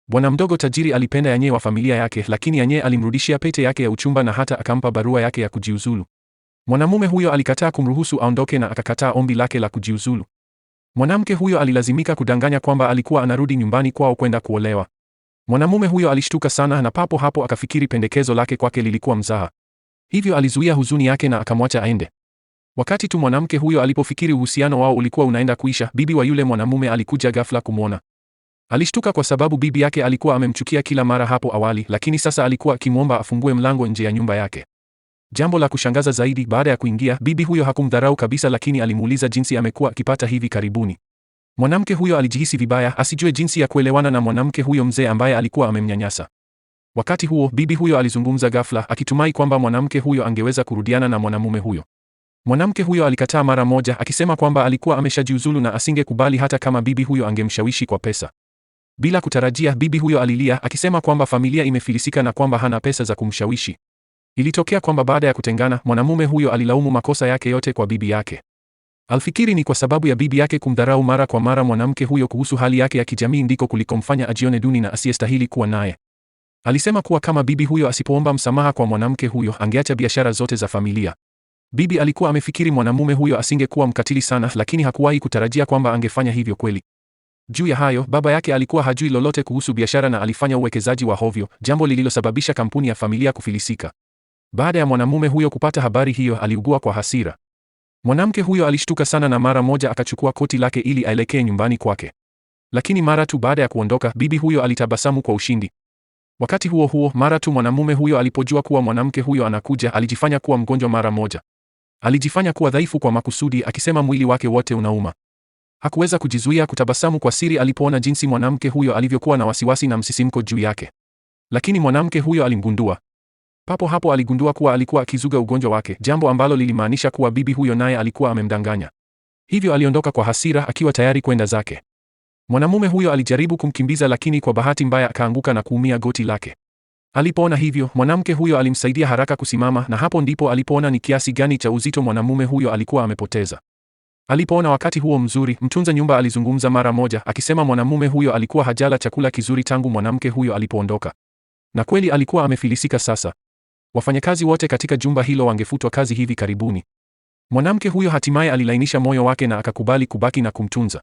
Bwana mdogo tajiri alipenda Yanye wa familia yake, lakini Yanye alimrudishia pete yake ya uchumba na hata akampa barua yake ya kujiuzulu. Mwanamume huyo alikataa kumruhusu aondoke na akakataa ombi lake la kujiuzulu. Mwanamke huyo alilazimika kudanganya kwamba alikuwa anarudi nyumbani kwao kwenda kuolewa. Mwanamume huyo alishtuka sana na papo hapo akafikiri pendekezo lake kwake lilikuwa mzaha. Hivyo alizuia huzuni yake na akamwacha aende. Wakati tu mwanamke huyo alipofikiri uhusiano wao ulikuwa unaenda kuisha, bibi wa yule mwanamume alikuja ghafla kumwona. Alishtuka kwa sababu bibi yake alikuwa amemchukia kila mara hapo awali, lakini sasa alikuwa akimwomba afungue mlango nje ya nyumba yake. Jambo la kushangaza zaidi, baada ya kuingia, bibi huyo hakumdharau kabisa, lakini alimuuliza jinsi amekuwa akipata hivi karibuni. Mwanamke huyo alijihisi vibaya, asijue jinsi ya kuelewana na mwanamke huyo mzee ambaye alikuwa amemnyanyasa. Wakati huo, bibi huyo alizungumza ghafla, akitumai kwamba mwanamke huyo angeweza kurudiana na mwanamume huyo. Mwanamke huyo alikataa mara moja, akisema kwamba alikuwa ameshajiuzulu na asingekubali hata kama bibi huyo angemshawishi kwa pesa. Bila kutarajia, bibi huyo alilia, akisema kwamba familia imefilisika na kwamba hana pesa za kumshawishi. Ilitokea kwamba baada ya kutengana, mwanamume huyo alilaumu makosa yake yote kwa bibi yake. Alfikiri ni kwa sababu ya bibi yake kumdharau mara kwa mara mwanamke huyo kuhusu hali yake ya kijamii ndiko kulikomfanya ajione duni na asiyestahili kuwa naye. Alisema kuwa kama bibi huyo asipoomba msamaha kwa mwanamke huyo, angeacha biashara zote za familia. Bibi alikuwa amefikiri mwanamume huyo asingekuwa mkatili sana, lakini hakuwahi kutarajia kwamba angefanya hivyo kweli. Juu ya hayo, baba yake alikuwa hajui lolote kuhusu biashara na alifanya uwekezaji wa hovyo, jambo lililosababisha kampuni ya familia kufilisika. Baada ya mwanamume huyo kupata habari hiyo, aliugua kwa hasira. Mwanamke huyo alishtuka sana na mara moja akachukua koti lake ili aelekee nyumbani kwake. Lakini mara tu baada ya kuondoka, bibi huyo alitabasamu kwa ushindi. Wakati huo huo, mara tu mwanamume huyo alipojua kuwa mwanamke huyo anakuja, alijifanya kuwa mgonjwa mara moja. Alijifanya kuwa dhaifu kwa makusudi, akisema mwili wake wote unauma. Hakuweza kujizuia kutabasamu kwa siri alipoona jinsi mwanamke huyo alivyokuwa na wasiwasi na msisimko juu yake. Lakini mwanamke huyo alimgundua. Papo hapo aligundua kuwa alikuwa akizuga ugonjwa wake, jambo ambalo lilimaanisha kuwa bibi huyo naye alikuwa amemdanganya. Hivyo aliondoka kwa hasira akiwa tayari kwenda zake. Mwanamume huyo alijaribu kumkimbiza, lakini kwa bahati mbaya akaanguka na kuumia goti lake. Alipoona hivyo, mwanamke huyo alimsaidia haraka kusimama, na hapo ndipo alipoona ni kiasi gani cha uzito mwanamume huyo alikuwa amepoteza. Alipoona wakati huo mzuri, mtunza nyumba alizungumza mara moja, akisema mwanamume huyo alikuwa hajala chakula kizuri tangu mwanamke huyo alipoondoka. Na kweli alikuwa amefilisika sasa. Wafanyakazi wote katika jumba hilo wangefutwa kazi hivi karibuni. Mwanamke huyo hatimaye alilainisha moyo wake na akakubali kubaki na kumtunza.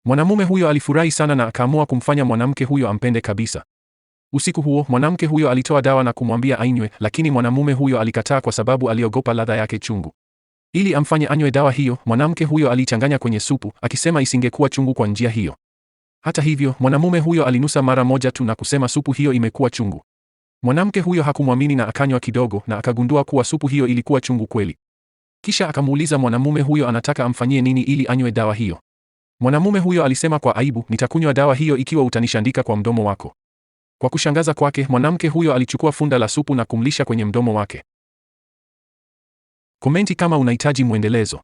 Mwanamume huyo alifurahi sana na akaamua kumfanya mwanamke huyo ampende kabisa. Usiku huo mwanamke huyo alitoa dawa na kumwambia ainywe, lakini mwanamume huyo alikataa kwa sababu aliogopa ladha yake chungu. Ili amfanye anywe dawa hiyo, mwanamke huyo aliichanganya kwenye supu, akisema isingekuwa chungu kwa njia hiyo. Hata hivyo, mwanamume huyo alinusa mara moja tu na kusema supu hiyo imekuwa chungu. Mwanamke huyo hakumwamini na akanywa kidogo na akagundua kuwa supu hiyo ilikuwa chungu kweli. Kisha akamuuliza mwanamume huyo anataka amfanyie nini ili anywe dawa hiyo. Mwanamume huyo alisema kwa aibu, nitakunywa dawa hiyo ikiwa utanishandika kwa mdomo wako. Kwa kushangaza kwake, mwanamke huyo alichukua funda la supu na kumlisha kwenye mdomo wake. Komenti kama unahitaji mwendelezo.